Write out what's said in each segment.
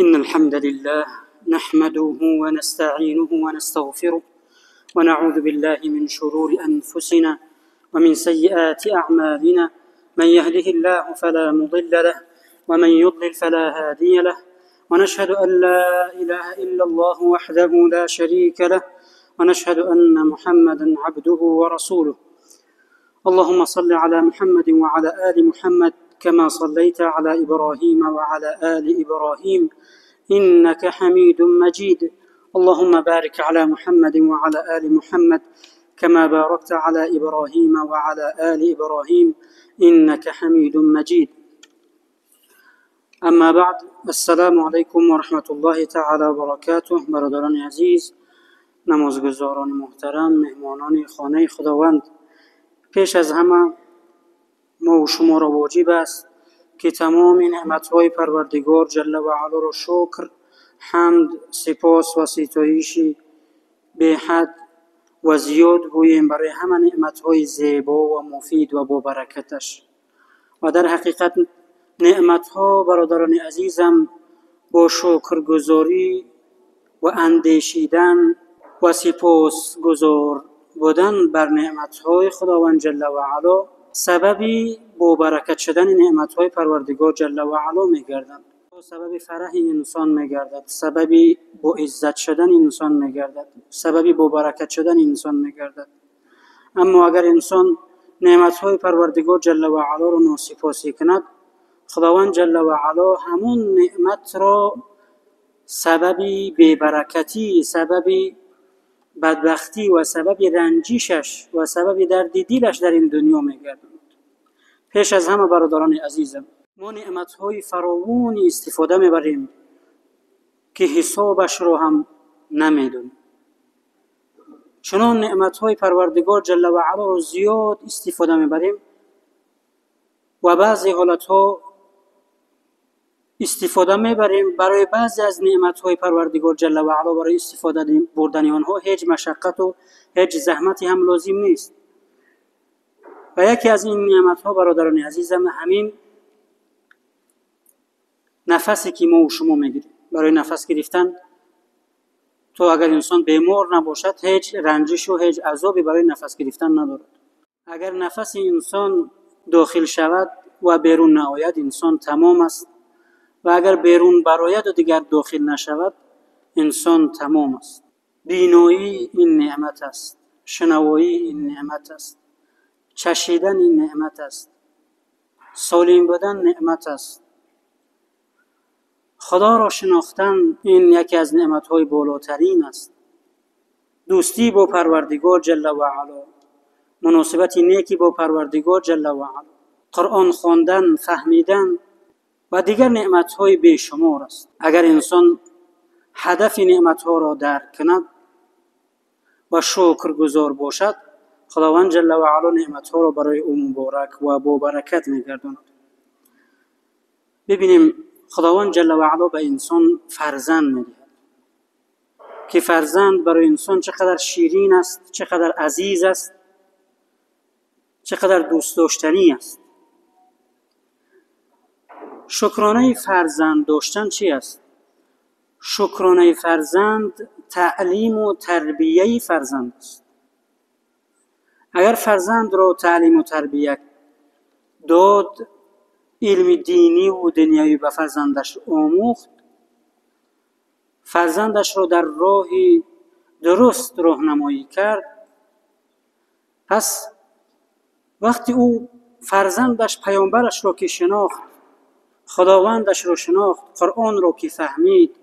إن الحمد لله نحمده ونستعينه ونستغفره ونعوذ بالله من شرور أنفسنا ومن سيئات أعمالنا، من يهده الله فلا مضل له ومن يضلل فلا هادي له، ونشهد أن لا إله إلا الله وحده لا شريك له، ونشهد أن محمدا عبده ورسوله. اللهم صل على محمد وعلى آل محمد كما صليت على إبراهيم وعلى آل إبراهيم إنك حميد مجيد. اللهم بارك على محمد وعلى آل محمد كما باركت على إبراهيم وعلى آل إبراهيم إنك حميد مجيد. أما بعد، السلام علیکم و رحمة الله تعالی و برکاته. برادران عزیز، نمازگزاران محترم، مهمانان خانه خداوند، پیش از همه ما و شما را واجب است که تمام نعمت‌های پروردگار جل و علا را شکر، حمد، سپاس و ستایش به حد و زیاد گوییم برای همه نعمت‌های زیبا و مفید و با برکتش. و در حقیقت نعمت‌ها برادران عزیزم با شکرگزاری و اندیشیدن و سپاسگزار بودن بر نعمت‌های خداوند جل و علا سببی با برکت شدن نعمت‌های پروردگار جل و علا می‌گردند. سبب فرح انسان می‌گردد، سبب با عزت شدن انسان می‌گردد، سبب با برکت شدن انسان می‌گردد. اما اگر انسان نعمت‌های پروردگار جل و علا را ناسپاسی کند، خداوند جل و علا همون نعمت را سبب بی‌برکتی، سبب بدبختی و سبب رنجیشش و سبب درد دلش در این دنیا می‌گرداند. پیش از همه برادران عزیزم، ما نعمت‌های فراوانی استفاده می‌بریم که حسابش رو هم نمی‌دونیم. چنان نعمت‌های پروردگار جل و علا رو زیاد استفاده می‌بریم و بعضی حالت‌ها استفاده می‌بریم برای بعضی از نعمت‌های پروردگار جل و علا، برای استفاده بردن آنها هیچ مشقت و هیچ زحمتی هم لازم نیست. و یکی از این نعمت‌ها برادران عزیزم همین نفسی که ما و شما می‌گیریم. برای نفس گرفتن تو اگر انسان بیمار نباشد هیچ رنجش و هیچ عذابی برای نفس گرفتن ندارد. اگر نفس انسان داخل شود و بیرون نآید انسان تمام است، و اگر بیرون براید و دیگر داخل نشود انسان تمام است. بینایی این نعمت است، شنوایی این نعمت است، چشیدن این نعمت است، سالم بودن نعمت است، خدا را شناختن این یکی از نعمت‌های بالاترین است، دوستی با پروردگار جل و علا، مناسبت نیکی با پروردگار جل و علا، قرآن خواندن، فهمیدن و دیگر نعمت‌های بیشمار است. اگر انسان هدف نعمت‌ها را درک کند و شکرگزار باشد، خداوند جل و علا نعمت‌ها را برای او مبارک و با برکت می‌گرداند. ببینیم خداوند جل و علا به انسان فرزند می‌دهد که فرزند برای انسان چقدر شیرین است، چقدر عزیز است، چقدر دوست داشتنی است. شکرانه فرزند داشتن چی است؟ شکرانه فرزند تعلیم و تربیه فرزند است. اگر فرزند را تعلیم و تربیه داد، علم دینی و دنیوی به فرزندش آموخت، فرزندش را در راه درست راهنمایی کرد، پس وقتی او فرزندش پیامبرش را که شناخت، خداوندش را شناخت، قرآن را که فهمید،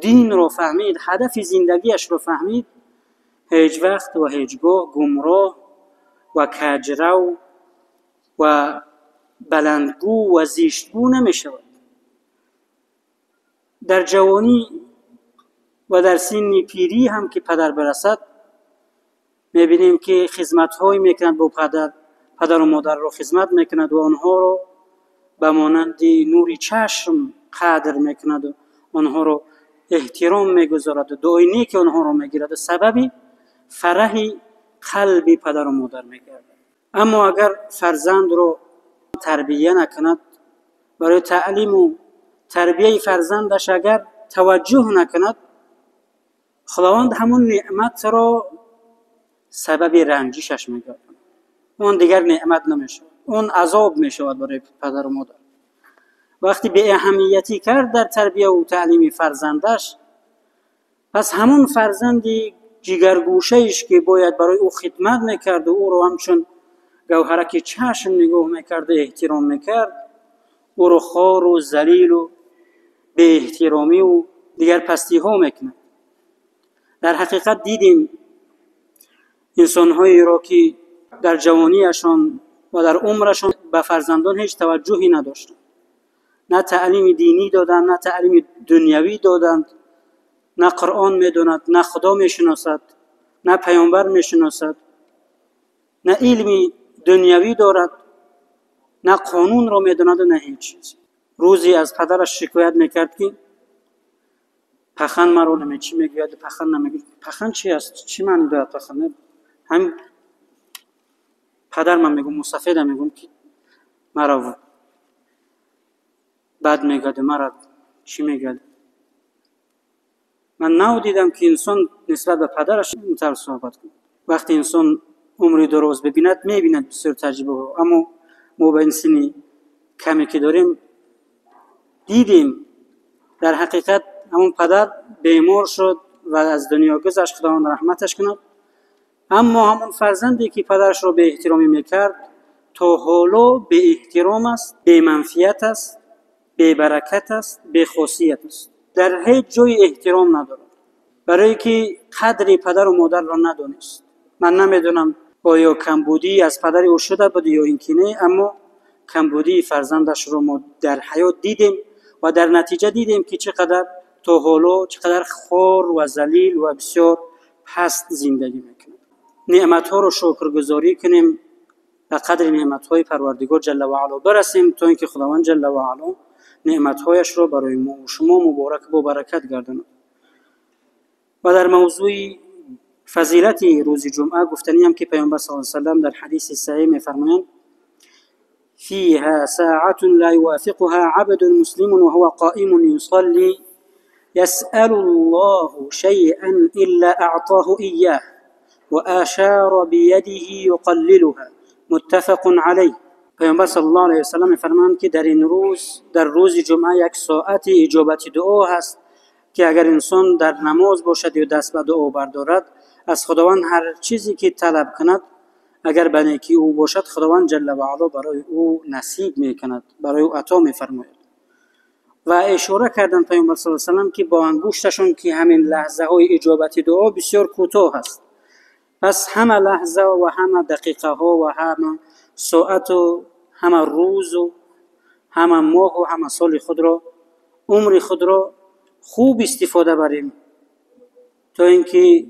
دین را فهمید، هدف زندگیش را فهمید، هیچ وقت و هیچگاه گمراه و کجرو و بلندگو و زشتگو نمی شود. در جوانی و در سن پیری هم که پدر برسد، می بینیم که خدمت‌هایی می‌کند با پدر، پدر و مادر را خدمت می‌کند و آنها را به مانند نور چشم قدر می‌کند و آنها را احترام می‌گذارد و دعای نیک آنها را می‌گیرد و سبب فرح قلب پدر و مادر می‌گردد. اما اگر فرزند را تربیه نکند، برای تعلیم و تربیه فرزندش اگر таваҷҷӯҳ накунад, Худованд ҳамон неъматро сабаби ранҷишаш мегардонад. Он дигар неъмат намешавад, он азоб мешавад барои падару модар. Вақте беаҳамиятӣ кард дар тарбия ва таълими фарзандаш, пас ҳамон фарзанди ҷигаргӯшаиш ки бояд барои ӯ хидмат мекард ва ӯро ҳамчун гавҳараки чашм нигоҳ мекард ва эҳтиром мекард, ӯро хору залилу беэҳтиромӣ ва дигар пастиҳо мекунад. Дар ҳақиқат дидем инсонҳоеро ки дар ҷавонияшон ва дар умрашон ба фарзандон ҳеҷ таваҷҷӯҳе надоштанд, на таълими динӣ доданд, на таълими дунявӣ доданд, на Қуръон медонад, на Худо мешиносад, на паёмбар мешиносад, на илми дунявӣ дорад, на қонунро медонад ва на ҳеҷ чиз. Рӯзе аз падараш шикоят мекард ки пахан маро чӣ мегӯяд, пахан намегӯяд. Пахан чи аст? Чӣ маъни дорад пахан? Ҳам падар ман мегӯм, мусафеда мегӯм ки маро бад мегӯяд, маро чӣ мегӯяд. Ман нав дидам ки инсон нисбат ба падараш ин тавр суҳбат кунад. Вақте инсон умри дароз бибинад, мебинад бисёр таҷрибаҳо. Аммо мо ба ин синни каме ки дорем дидем, дар ҳақиқат ҳамон падар бемор шуд ва аз дунё гузашт, Худованд раҳматаш кунад. Аммо ҳамон фарзанде ки падарашро беэҳтиромӣ мекард, то ҳоло беэҳтиром аст, беманфиат аст, бебаракат аст, бехосият аст. Дар ҳеҷ ҷой эҳтиром надорад, барое ки қадри падару модарро надонист. Ман намедонам оё камбудӣ аз падари ӯ шуда буд ё ин ки не, аммо камбудии фарзандашро мо дар ҳаёт дидем ва дар натиҷа дидем ки чӣ қадар то ҳоло чӣ қадар хор ва залил ва бисёр паст зиндагӣ мекунад. Неъматҳоро шукргузорӣ кунем, ба қадри неъматҳои Парвардигор ҷалла ва ало барасем, то ин ки Худованд ҷалла ва ало неъматҳояшро барои мо ва шумо муборак бо баракат гардонад. Ва дар мавзӯи фазилати рӯзи ҷумъа гуфтаниям ки Паёмбар саллаллоҳу алайҳи васаллам дар ҳадиси саҳеҳ мефармоянд: فيها ساعة لا يوافقها عبد مسلم وهو قائم يصلي يسأل الله شيئا إلا أعطاه إياه وأشار بيده يقللها متفق عليه. پیامبر صلی الله علیه و سلم می‌فرمایند که در این روز، در روز جمعه، یک ساعت اجابت دعا هست که اگر انسان در نماز باشد یا دست به دعا بردارد، از خداوند هر چیزی که طلب کند، اگر به نیکی او باشد، خداوند جل و علا برای او نصیب میکند، برای او عطا می‌فرماید. و اشاره کردن پیامبر صلی الله علیه و سلم که با انگشتشون که همین لحظه های اجابت دعا بسیار کوتاه است، پس همه لحظه و همه دقیقه ها و همه ساعت و همه روز و همه ماه و همه سال خود را، عمر خود را خوب استفاده بریم، تا اینکه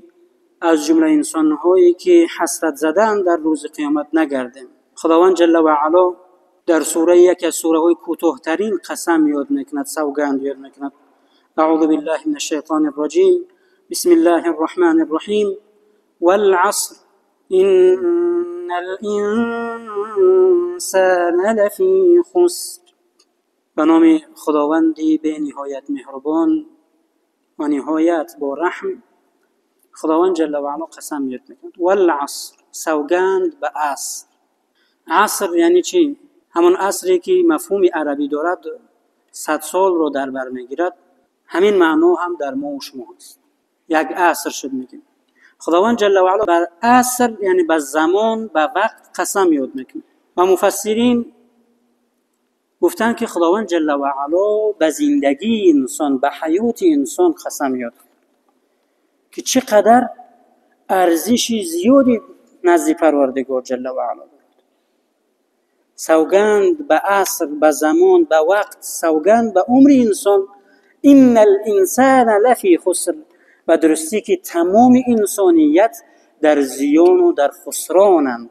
از جمله انسان هایی که حسرت زدن در روز قیامت نگردیم. خداوند جل و علا در سوره، یکی از سوره های کوتاه‌ترین قسم یاد میکند، سوگند یاد میکند. اعوذ بالله من الشیطان الرجیم، بسم الله الرحمن الرحیم، والعصر ان الانسان لفی خسر. به نام خداوندی به نهایت مهربان و نهایت با رحم، خداوند جل و علا قسم یاد میکند. والعصر، سوگند به عصر. عصر یعنی چی؟ همون عصری که مفهوم عربی دارد، 100 سال رو در بر میگیرد. همین معنا هم در ما و شما هست. یک عصر شد میگیم. خداوند جل و علا بر عصر یعنی به زمان، به وقت قسم یاد میکنه. و مفسرین گفتن که خداوند جل و علا به زندگی انسان، به حیات انسان قسم یاد کرد که چقدر ارزش زیادی نزد پروردگار جل و علا دارد. سوگند به عصر، به زمان، به وقت، سوگند به عمر انسان. ان الانسان لفی خسر، و درستی که تمام انسانیت در زیان و در خسرانند.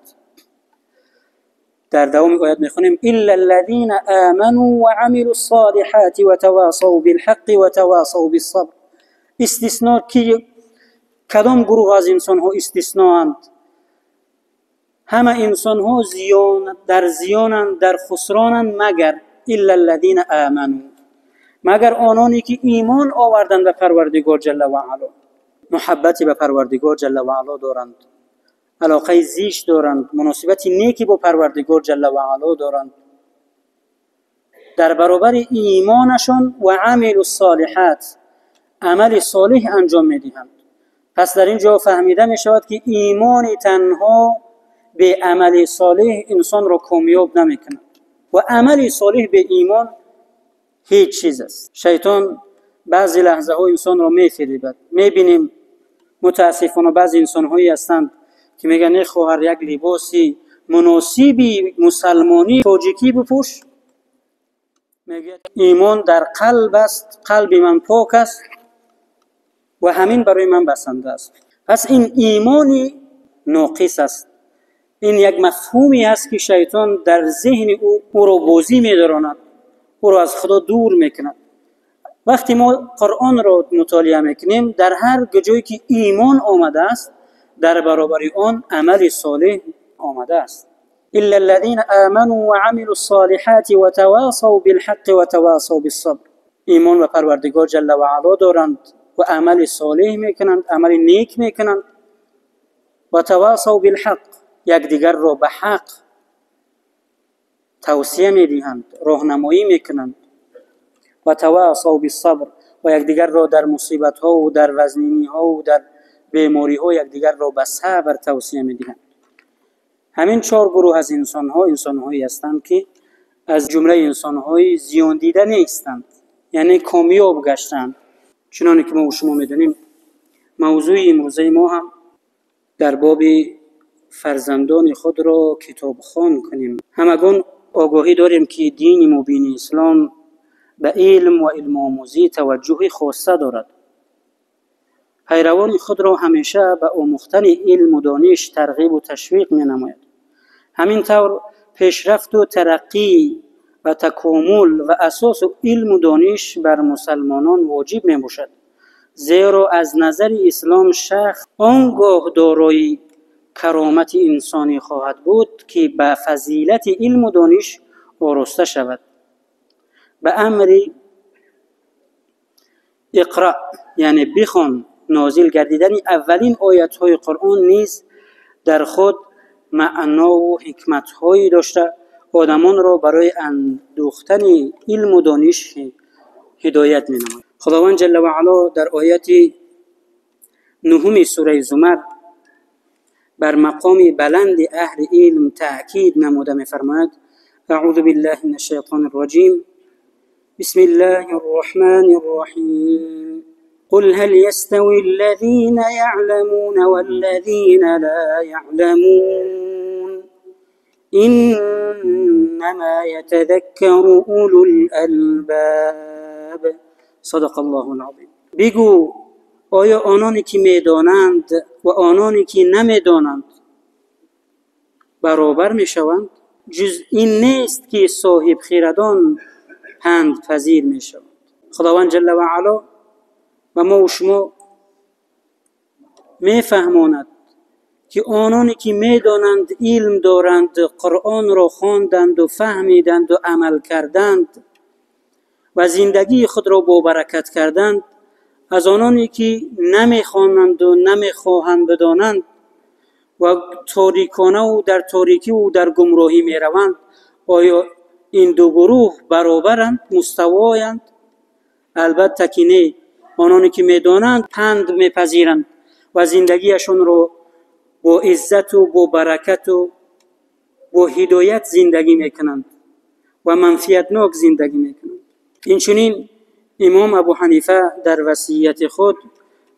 در دوام آیت میخونیم الا الذین آمنوا وعملوا الصالحات وتواصوا بالحق وتواصوا بالصبر. استثناء کی؟ کدام گروه از انسان ها استثناء اند؟ همه انسان ها زیان، در زیانند، در خسرانند، مگر الا الذین آمنوا، магар ононе ки имон оварданд ба Парвардигор ҷалла ва аъло, муҳаббате ба Парвардигор ҷалла ва аъло доранд, алоқаи зишт доранд, муносибати неки бо Парвардигор ҷалла ва аъло доранд. Дар баробари имонашон ва амилу ссолиҳот, амали солеҳ анҷом медиҳанд. Пас дар ин ҷо фаҳмида мешавад, ки имони танҳо бе амали солеҳ инсонро комёб намекунад ва амали солеҳ бе имон ҳеҷ чиз аст. Шайтон баъзе лаҳзаҳо инсонро мефиребад. Мебинем мутаассифона баъзе инсонҳое ҳастанд, ки мегӯянд: не, хоҳар, як либоси муносиби мусалмонӣ тоҷикӣ бипӯш. Мегӯяд: имон дар қалб аст, қалби ман пок аст ва ҳамин барои ман басанда аст. Пас ин имони ноқис аст. Ин як мафҳуме аст, ки шайтон дар зеҳни ӯ ӯро бозӣ медаронад, ӯро аз Худо дур мекунад. Вақте мо Қуръонро мутолиа мекунем, дар ҳар ҷое ки имон омадааст, дар баробари он амали солеҳ омадааст. إلا الذين آمنوا وعملوا الصالحات وتواصوا بالحق وتواصوا بالصبر. ایمان به پروردگار جل و علا دارند و عمل صالح میکنند، عمل نیک میکنند. و تواصوا بالحق، یکدیگر را به حق توصیه میدهند، راهنمایی میکنند. و تواصوا بالصبر، و یکدیگر را در مصیبت ها و در وزنینی ها و در بیماری ها یکدیگر را به صبر توصیه میدهند. همین چهار گروه از انسان ها انسان هایی هستند که از جمله انسان های زیان دیده نیستند، یعنی کامیاب گشتند. چنانکه که ما و شما میدانیم، موضوع امروزه ما هم در باب فرزندان خود را کتابخوان کنیم. همگان آگاهی داریم که دین مبین اسلام به علم و علم آموزی توجه خاصه دارد. پیروان خود را همیشه به آموختن علم و دانش ترغیب و تشویق می نماید. همین طور پیشرفت و ترقی و تکامل و اساس علم و دانش بر مسلمانان واجب می باشد، زیرا از نظر اسلام شخص آنگاه دارای کرامت انسانی خواهد بود که به فضیلت علم و دانش آراسته شود. به امر اقرأ، یعنی بخوان، نازل گردیدن اولین آیت های قرآن نیز در خود معنا و حکمت هایی داشته آدمان را برای اندوختن علم و دانش هدایت می نماید. خداوند جل و علا در آیت نهم سوره زمر بر مقام بلند اهل علم تأکید نموده می‌فرماید: اعوذ بالله من الشیطان الرجیم، بسم الله الرحمن الرحیم، قل هل يستوي الذين يعلمون والذين لا يعلمون إنما يتذكر أولو الألباب. صدق الله العظیم. بگو آیا آنانی که میدانند و آنانی که نمیدانند برابر میشوند؟ جز این نیست که صاحب خیردان پند پذیر میشوند. خداوند جل و علا و ما و شما میفهماند که آنانی که میدانند، علم دارند، قرآن را خواندند و فهمیدند و عمل کردند و زندگی خود را با برکت کردند، از آنانی که نمیخوانند و نمیخواهند بدانند و تاریکانه و در تاریکی و در گمراهی میروند، آیا این دو گروه برابرند، مستوایند؟ البته که نه. آنانی که میدانند پند میپذیرند و زندگیشان را با عزت و با برکت و با هدایت زندگی میکنند و منفیتناک زندگی میکنند. اینچنین امام ابو حنیفه در وصیت خود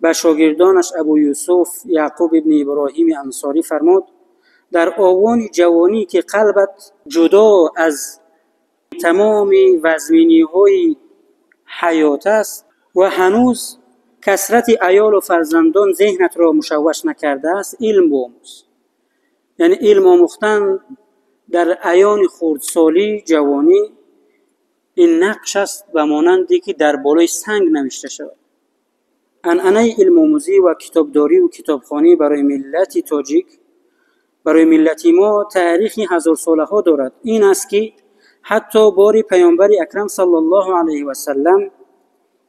به شاگردانش ابو یوسف یعقوب ابن ابراهیم انصاری فرمود: در آوان جوانی که قلبت جدا از تمام وزمینی های حیات است و هنوز کثرت عیال و فرزندان ذهنت را مشوش نکرده است، علم بیاموز. یعنی علم آموختن در ایان خردسالی جوانی این نقش است به مانندی که در بالای سنگ نوشته شود. عنعنه علم آموزی و کتابداری و کتابخوانی برای ملت تاجیک، برای ملت ما تاریخ هزار ساله ها دارد. این است که Ҳатто бори Паёмбари Акрам саллаллоҳу алайҳи васаллам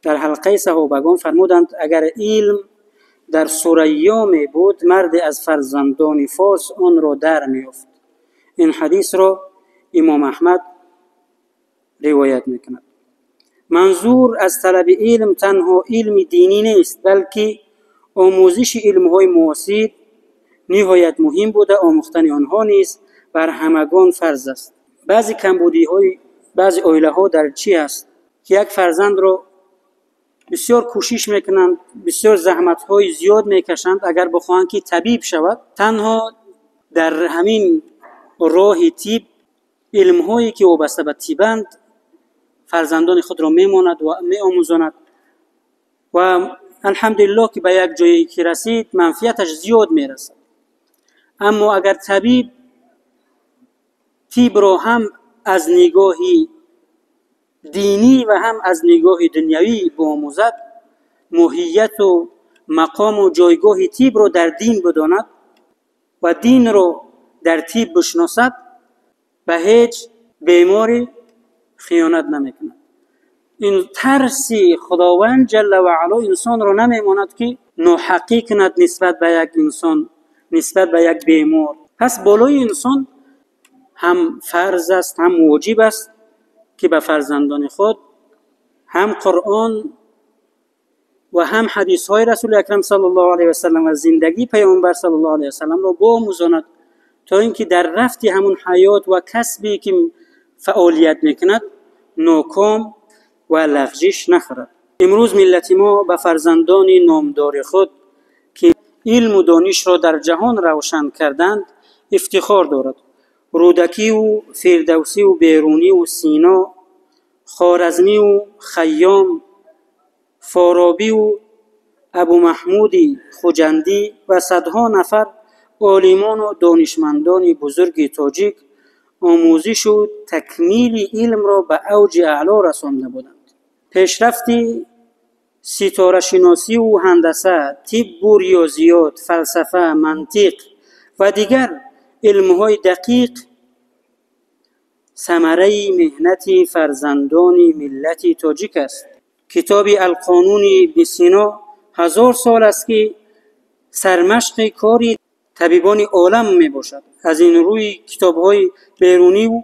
дар ҳалқаи саҳобагон фармуданд: агар илм дар Сурайё мебуд, марде аз фарзандони форс онро дар меёфт. Ин ҳадисро Имом Аҳмад ривоят мекунад. Манзур аз талаби илм танҳо илми динӣ нест, балки омӯзиши илмҳои муосир ниҳоят муҳим буда, омӯхтани онҳо низ бар ҳамагон фарз аст. Баъзе камбудиҳои баъзе оилаҳо дар чӣ аст, ки як фарзандро бисёр кӯшиш мекунанд, бисёр заҳматҳои зиёд мекашанд, агар бихоҳанд ки табиб шавад, танҳо дар ҳамин роҳи тиб илмҳое ки вобаста ба тибанд фарзандони худро мемонад ва меомӯзонад ва алҳамдулиллоҳ ки ба як ҷое ки расид манфиаташ зиёд мерасад. Аммо агар табиб тибро ҳам аз нигоҳи динӣ ва ҳам аз нигоҳи дунявӣ биомӯзад, моҳияту мақому ҷойгоҳи тибро дар дин бидонад ва динро дар тиб бишносад, ба ҳеҷ беморӣ хиёнат намекунад. Ин тарси Худованд ҷалла ва ало инсонро намемонад ки ноҳаққӣ кунад нисбат ба як инсон, нисбат ба як бемор. Пас болои инсон ҳам фарз аст, ҳам воҷиб аст ки ба фарзандони худ ҳам Қуръон ва ҳам ҳадисҳои Расули Акрам саллаллоҳу алайҳи васаллам ва зиндагии Паёмбар саллаллоҳу алайҳи васалламро биомӯзонад, то ин ки дар рафти ҳамун ҳаёт ва касбе ки фаъолият мекунад ноком ва лағжиш нахӯрад. Имрӯз миллати мо ба фарзандони номдори худ ки илму донишро дар ҷаҳон равшан карданд ифтихор дорад. Рӯдакиву Фирдавсиву Беруниву Сино, Хоразмиву Хайём, Форобиву Абумаҳмуди Хуҷандӣ ва садҳо нафар олимону донишмандони бузурги тоҷик омӯзишу такмили илмро ба авҷи аъло расонда буданд. Пешрафти ситорашиносиву ҳандаса, тиббу риёзиёт, фалсафа, мантиқ ва дигар илмҳои дақиқ самараи меҳнати фарзандони миллати тоҷик аст. Китоби Алқонуни ибни Сино 1000 сол аст ки сармашқи кори табибони олам мебошад. Аз ин рӯи китобҳои Беруниву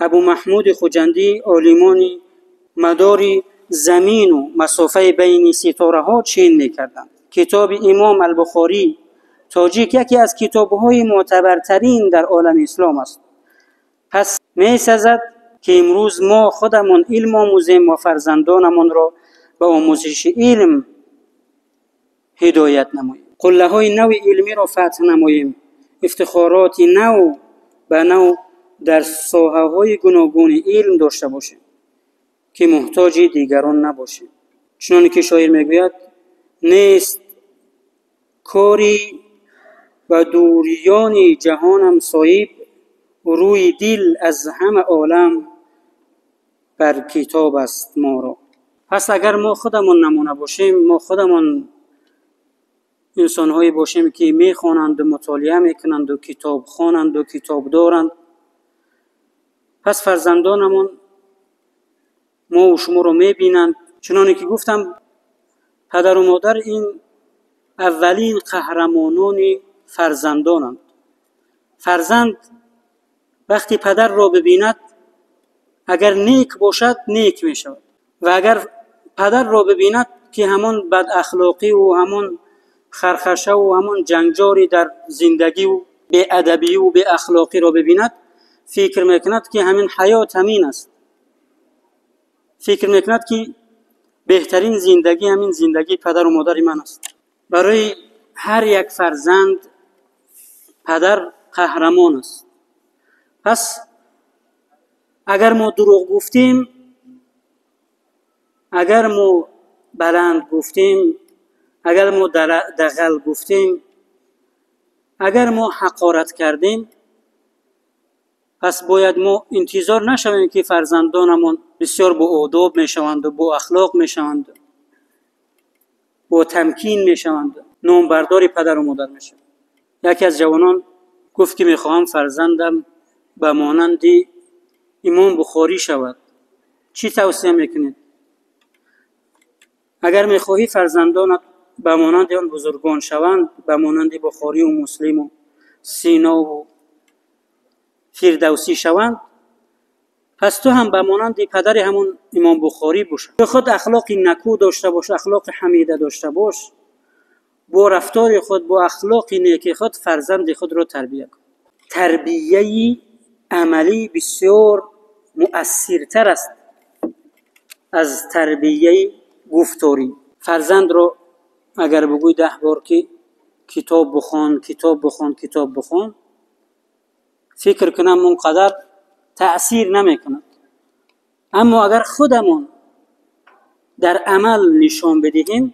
Абумаҳмуди Хуҷандӣ олимони мадори замину масофаи байни ситораҳо чин мекарданд. Китоби Имом Албухорӣ тоҷик яке аз китобҳои мӯътабартарин дар олами ислом аст. Пас месазад ки имрӯз мо худамон илм омӯзем ва фарзандонамонро ба омӯзиши илм ҳидоят намоем, қуллаҳои нави илмиро фатҳ намоем, ифтихороти нав ба нав дар соҳаҳои гуногуни илм дошта бошем ки муҳтоҷи дигарон набошем. Чуноне ки шоир мегӯяд: нест кори ба дуриёни ҷаҳонам соҳиб, рӯи дил аз ҳама олам бар китоб аст моро. Пас агар мо худамон намуна бошем, мо худамон инсонҳое бошем ки мехонанду мутолиа мекунанду китоб хонанду китоб доранд, пас фарзандонамон мову шуморо мебинанд. Чуноне ки гуфтам, падару модар ин аввалин қаҳрамонони фарзандонанд. Фарзанд вақти падарро бибинад, агар нек бошад нек мешавад ва агар падарро бибинад ки ҳамон бадахлоқиву ҳамон хархашаву ҳамон ҷанҷори дар зиндагиву беадабиву беахлоқиро бибинад, фикр мекунад ки ҳамин ҳаёт ҳамин аст. Фикр мекунад ки беҳтарин зиндагӣ ҳамин зиндагии падару модари ман аст. Барои ҳар як фарзанд падар қаҳрамон аст. Пас агар мо дурӯғ гуфтем, агар мо баланд гуфтем, агар мо дағал гуфтем, агар мо ҳақорат кардем, пас бояд мо интизор нашавем ки фарзандонамон бисёр боодоб мешаванду, боахлоқ мешаванду, бо тамкин мешаванду, номбардори падару модар мешаванд. Яке аз ҷавонон гуфт ки мехоҳам фарзандам ба монанди имом Бухорӣ шавад, чӣ тавсия мекунед? Агар мехоҳӣ фарзандонат ба монанди он бузургон шаванд, ба монанди Бухорӣ ва Муслим ва Сино ва Фирдавсӣ шаванд, пас ту ҳам ба монанди падари ҳамон имом Бухорӣ бош. Ту худ ахлоқи накӯ дошта бош, ахлоқи ҳамида дошта бош, бо рафтори худ, бо ахлоқи неки худ фарзанди худро тарбия кун. Тарбияи амалӣ бисёр муассиртар аст аз тарбияи гуфторӣ. Фарзандро агар бигӯй 10 бор ки китоб бихон, китоб бихон, китоб бихон, фикр кунам он қадар таъсир намекунад. Аммо агар худамон дар амал нишон бидиҳем,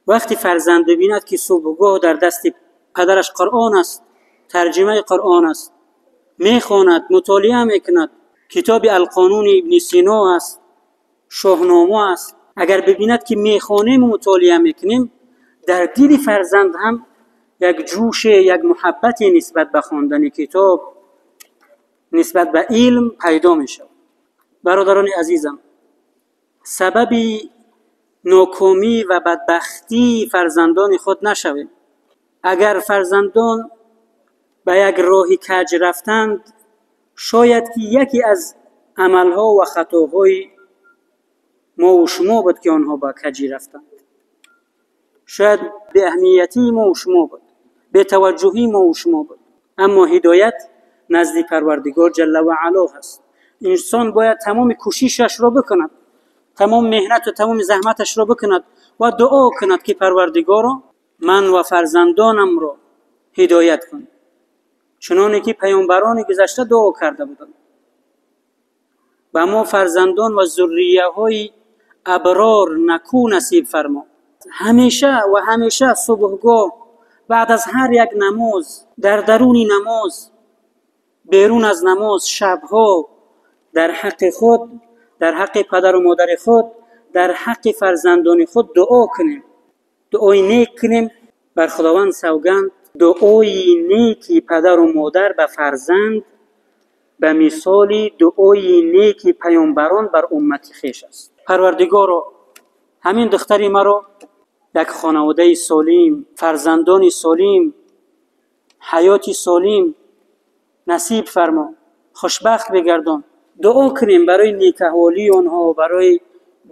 вақте фарзанд бибинад ки субҳгоҳ дар дасти падараш Қуръон аст, тарҷумаи Қуръон аст, мехонад, мутолиа мекунад, китоби Алқонуни Ибни Сино аст, Шоҳнома аст, агар бибинад ки мехонем ва мутолиа мекунем, дар дили фарзанд ҳам як ҷӯше, як муҳаббате нисбат ба хондани китоб, нисбат ба илм пайдо мешавад. Бародарони азизам, сабаби нокомӣ ва бадбахтии фарзандони худ нашавем. Агар фарзандон ба як роҳи каҷ рафтанд, шояд ки яке аз амалҳо ва хатоҳои мо ва шумо буд ки онҳо ба каҷӣ рафтанд. Шояд беаҳамиятии мо ва шумо буд, бетаваҷҷуҳии мо ва шумо буд. Аммо ҳидоят назди Парвардигор ҷалла ва ало ҳаст. Инсон бояд тамоми кӯшишашро бикунад, тамоми меҳнат ва тамоми заҳматашро бикунад ва дуо кунад ки Парвардигоро ман ва фарзандонамро ҳидоят кун, чуноне ки паёмбарони гузашта дуо карда буданд. Ба мо фарзандон ва зуррияҳои аброр накӯ насиб фармо. Ҳамеша ва ҳамеша субҳгоҳ баъд аз ҳар як намоз, дар даруни намоз, берун аз намоз, шабҳо дар ҳаққи худ, дар ҳаққи падару модари худ, дар ҳаққи фарзандони худ дуо кунем, дуои нек кунем. Бар Худованд савганд, дуои неки падару модар ба фарзанд ба мисоли дуои неки паёмбарон бар уммати хеш аст. Парвардигоро, ҳамин духтари маро як хонаводаи солим, фарзандони солим, ҳаёти солим насиб фармо, хушбахт бигардон. Дуо кунем барои некаҳволии онҳо, барои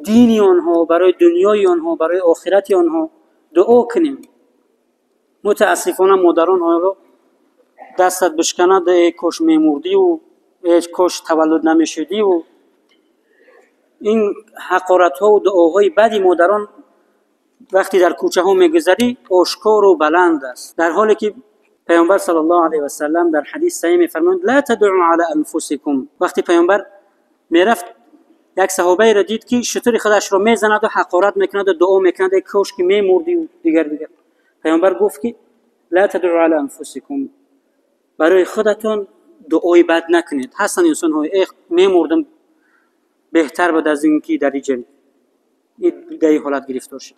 дини онҳо, барои дунёи онҳо, барои охирати онҳо дуо кунем. Мутаассифона модарон ҳоло дастат бишканад, эй кош мемурдиву, эй кош таваллуд намешудиву. Ин ҳақоратҳову дуоҳои бади модарон вақте дар кӯчаҳо мегузарӣ ошкору баланд аст. Дар ҳоле ки паёмбар саллаллоҳу алайҳи васаллам дар ҳадис саҳеҳ мефармояд: ла тадъу ала анфусикум. Вақте паёмбар мерафт, як саҳобаеро дид ки шутури худашро мезанаду ҳақорат мекунаду дуо мекунад: эй кош ки мемурдиву дигар дигар. Паёмбар гуфт ки ла тадъу ала анфусикум, барои худатон дуои бад накунед. Ҳастанд инсонҳое, эх мемурдам беҳтар буд аз ин ки дар ин дар ин ҳолат гирифтор шуд.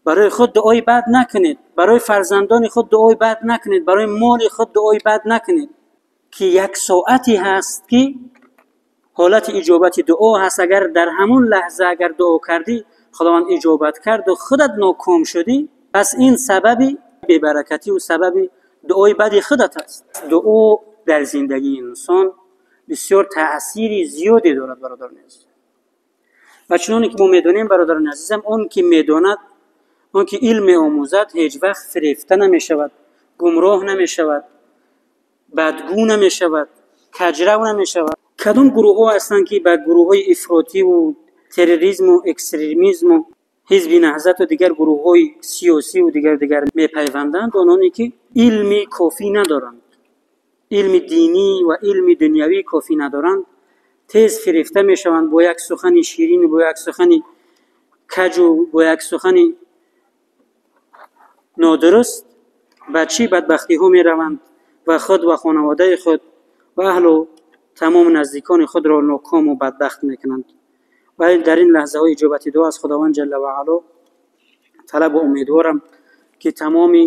Барои худ дуои бад накунед, барои фарзандони худ дуои бад накунед, барои моли худ дуои бад накунед, ки як соате ҳаст ки ҳолати иҷобати дуо ҳаст. Агар дар ҳамон лаҳза агар дуо кардӣ, Худованд иҷобат кард ва худат ноком шудӣ, пас ин сабаби бебаракатӣ ва сабаби дуои бади худат аст. Дуо дар зиндагии инсон бисёр таъсири зиёде дорад, бародарони азиз. Ва чуноне ки мо медонем, бародарони азизам, он ки медонад, он ки илм меомӯзад, ҳеҷ вақт фирефта намешавад, гумроҳ намешавад, бадгӯ намешавад, каҷрав намешавад. Кадом гурӯҳҳо ҳастанд ки ба гурӯҳҳои ифротиву терроризму экстремизму ҳизби наҳзату дигар гурӯҳҳои сиёсиву дигар дигар мепайванданд? Ононе ки илми кофӣ надоранд, илми динӣ ва илми дунявӣ кофӣ надоранд, тез фирефта мешаванд бо як сухани ширину бо як сухани каҷу бо як сухани нодуруст ба чӣ бадбахтиҳо мераванд ва худ ва хонаводаи худ ва аҳлу тамоми наздикони худро нокому бадбахт мекунанд. Ва дар ин лаҳзаҳои иҷобати дуо аз Худованд ҷалла ва ало талабу умедворам ки тамоми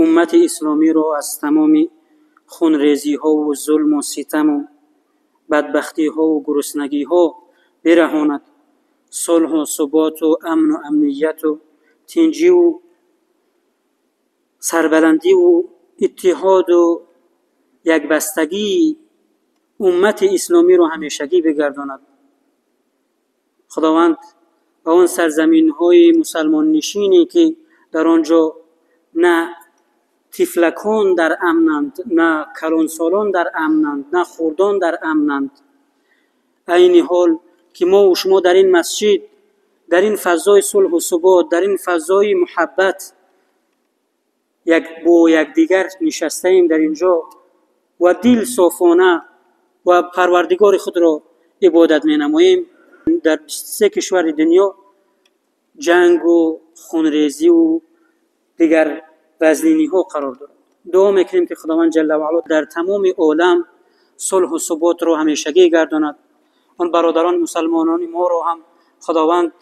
уммати исломиро аз тамоми хунрезиҳо ва зулму ситаму бадбахтиҳо ва гуруснагиҳо бираҳонад, сулҳу суботу амну амнияту тинҷиву сарбаландиву иттиҳоду якбастагии уммати исломиро ҳамешагӣ бигардонад. Худованд ба он сарзаминҳои мусалмоннишине, ки дар он ҷо на тифлакон дар амнанд, на калонсолон дар амнанд, на хурдон дар амнанд, айни ҳол ки мо шумо дар ин масҷид, дар ин фазои сулҳу субот, дар ин фазои муҳаббат як бо якдигар нишастаем дар ин ҷо ва дил софона ва Парвардигори худро ибодат менамоем, дар 23 кишвари дунё ҷангу хунрезиву дигар вазниниҳо қарор дорад. Дуо мекунем, ки Худованд ҷалла ва ало дар тамоми олам сулҳу суботро ҳамешагӣ гардонад. Он бародарони мусалмонони моро ҳам Худованд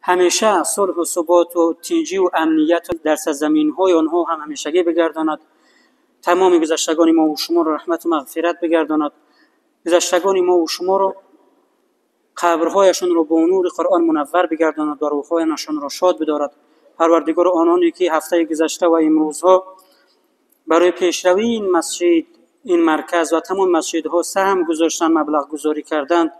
ҳамеша сулҳу суботу тинҷиву амният дар сарзаминҳои онҳо ҳам ҳамешагӣ бигардонад. Тамоми гузаштагони мо шуморо раҳмату мағфират бигардонад. Гузаштагони мо шуморо қабрҳояшонро бо нури Қуръон мунаввар бигардонад ва рӯҳҳояшонро шод бидорад. Парвардигор ононе ки ҳафтаи гузашта ва имрӯзҳо барои пешравии ин масҷид, ин марказ ва тамоми масҷидҳо саҳм гузоштанд, маблағгузорӣ карданд,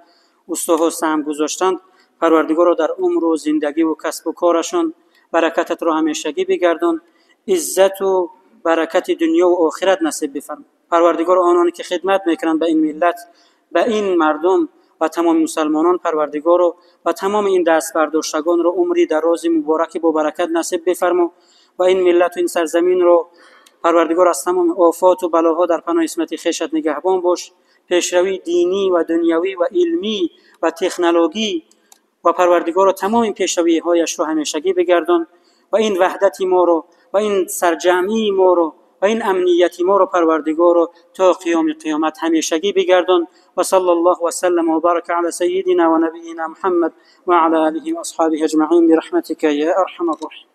устоҳо саҳм гузоштанд, Парвардигорро дар умру зиндагиву касбу корашон баракататро ҳамешагӣ бигардон, иззату баракати дунёву охират насиб бифарма. Парвардигор ононе ки хидмат мекунанд ба ин миллат, ба ин мардум ва тамоми мусалмонон, Парвардигорро ва тамоми ин дастбардоштагонро умри дарози мубораки бо баракат насиб бифармо ва ин миллату ин сарзаминро, Парвардигор, аз тамоми офоту балоҳо дар паноҳи исмати хешат нигаҳбон бош. Пешравии динӣ ва дунявӣ ва илмӣ ва технологӣ ва Парвардигорро тамоми пешравиҳояшро ҳамешагӣ бигардон ва ин ваҳдати моро ва ин сарҷамъии моро ва ин амнияти моро, Парвардигорро, то қиёми қиёмат ҳамешагӣ бигардон. Ва салла Аллоҳу васаллама ва барака ала саййидина ва набийина Муҳаммад ва ала олиҳи ва асҳобиҳи аҷмаин бирахматика я арҳамар роҳимин.